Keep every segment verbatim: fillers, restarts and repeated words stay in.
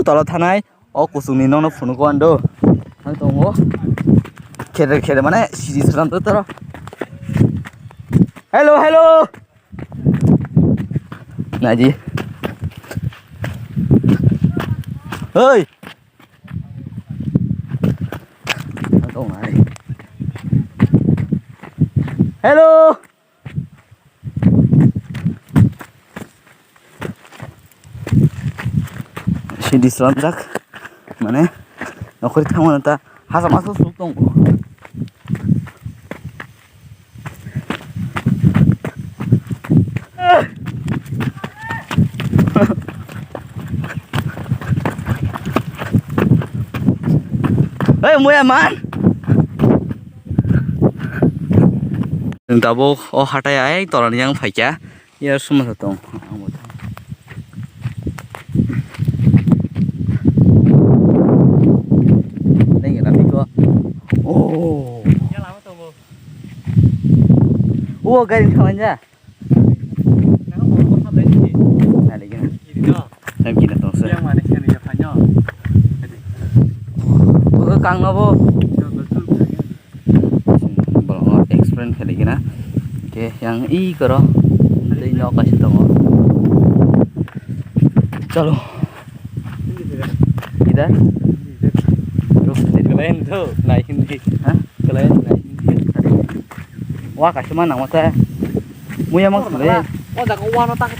Tola thanai, o kuchukni nokno phunugo ang do. Ang tongo. Khere khere mane siji sram to toro. Hello, hello. Naji. Hoi. Ang tongnai. Hello. Sidi slamjak, mane, nokhori thangmano ta hacham aswk suk tongo. Hei, muya man! Chwng tabuk o hatai ai tolani yang phaikha. Yar suma sa tong. Neng na biko. Oh. O gari thang ja. Nale gina. Nang kina tong sa. O kang no bo. Bolongo explain khalikina. Oke, yang i koro. Tei nok kaisa tongo. Chalo. Kida? Ruk, kalian tu, naikin di. Hah? Kalian naikin di. Wah, kaisa mana masa? Muya mang sule. Oh, dak wano tak.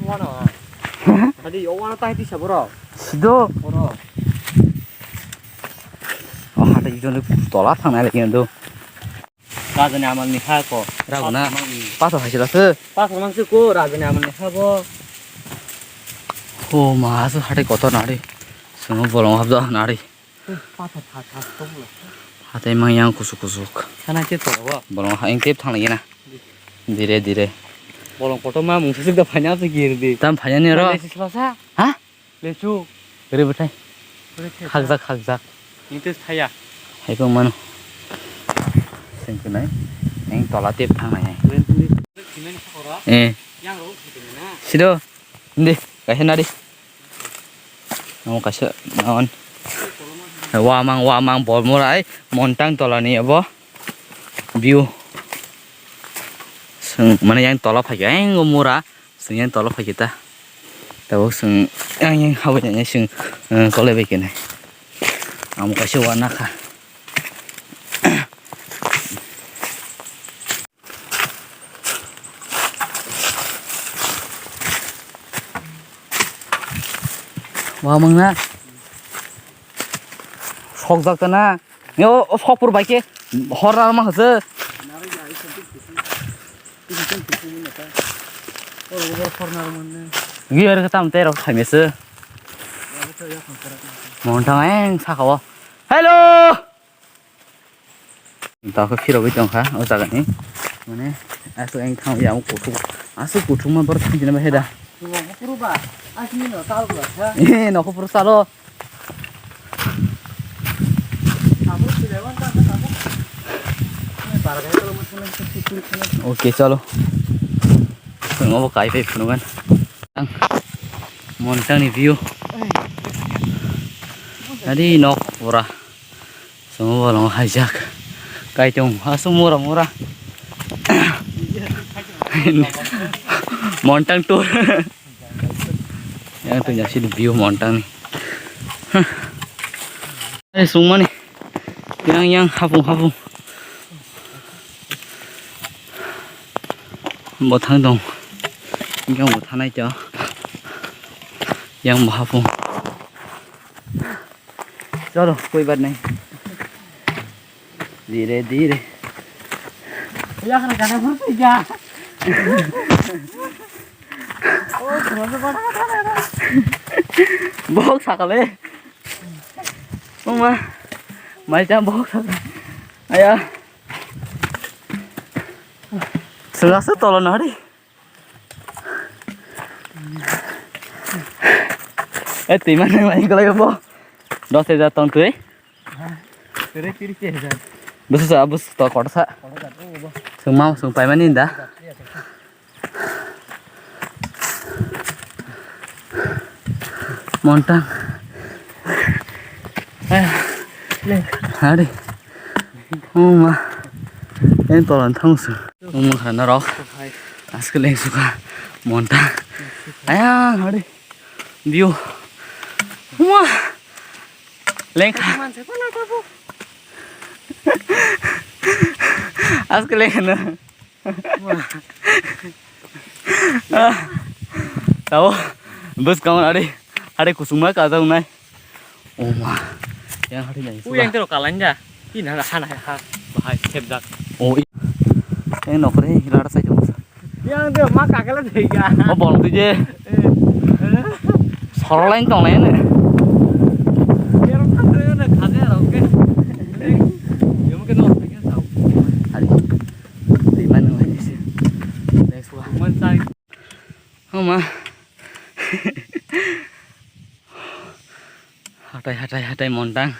Wano. Tadi wano tak di saboro. Sido. Oro. O hatai joni tola thangnai lagi do. Rajani amal ni ha ko. Raguna. Pathor mang ni. Pathor hai sila se. Pathor mang se ko rajani amal ni ha bo. O ma se hatai kotor nari. Sungo bolong habda nari. Pathor tha tha tong lo. Hatai mang yang kusuk kusuk. Sana ke to bo. Bolong ha yang tep thang lagi na. Dire dire. Bolong kotor ma mung se da phanya se gir di. Tam phanya ni ro. Sa. Ha? Lechu. Gari bwthai. Gari bwthai. Khakjak, khakjak. Nini tei thaya. Hai kong mano. Sengkhe nai. Eng tola tep thang nai. Gari tini. Tini ni khoro. Eh. Yang ro tini na. Sido. Hindi. Kaisa nari. Amo kaisa naon. Wamang, wamang bol murai. Montang tola ni abo. View. Seng, mane yang tola phai khe, eng mura. Seng yang tola phai khe ta. Tabuk seng yang yang habai nai seng, eh, kolai bai khe nai. Amo kaisa wana kha. Wamang na. Sok jak ta na. Yo, o sopor bai khe hor na ma hwse. Gi ar ka tam te rok thai mese. Mon thang eng saka o. Hello. Ta khe phirogwi tong kha o jaga ni. Mane aswk eng thang ya kuthuk. Aswk kuthuk ma bor thang jina ba heda. Nokho phuru ba, asini no tal ba, ha? Eh, nokho phuru salo. Oke, chalo. Chwng obo kai phai phunukgwn. Ang Montang ni view. Adi nok pura. Chwng obo long haijak. Kaitung aswk mura mura. Montang tour. Yang tu nyasi di view Montang ni. Eh, sungmani. Yang, yang, hapung, hapung. Bo thang dong. Yang bo thanai to. Yang bo hapung. Chalo, koi baat nahi. Dhire, dhire. Yakhna gana phur pija. Oh, throno bada bada. Bohok sakale. Oma. Mai jam bohok sakale. Aya. Sengasa tolo nari. Eh, twi ma nang lai kolai bo. Dos hajar tong twi. Tere tiri ke hajar. Bus sa, bus to kotor sa. Sung mau sung pai mani da. Montang. Aya. Hari. Oma. Yang tolan thang su. Oma khana rok. Aske leng suka. Monta. Aya hari. View. Oma. Leng kha. Aske leng khana. Tabo bwskang ari, ari kusungma kajak nai. Oma, yang hari nai. Uyang tero kalanja. Ina hana ha bahai khepjak. Oh, yang nokre rara sai jong. Yang tero ma kakala theiga. Oh, bol tu je. Sorolain tong lain. Yang kan tu yang khade rok ke. Yang ke no. Hari. Tei mano hai se. Next one. Homa. Hatai, hatai, hatai montang.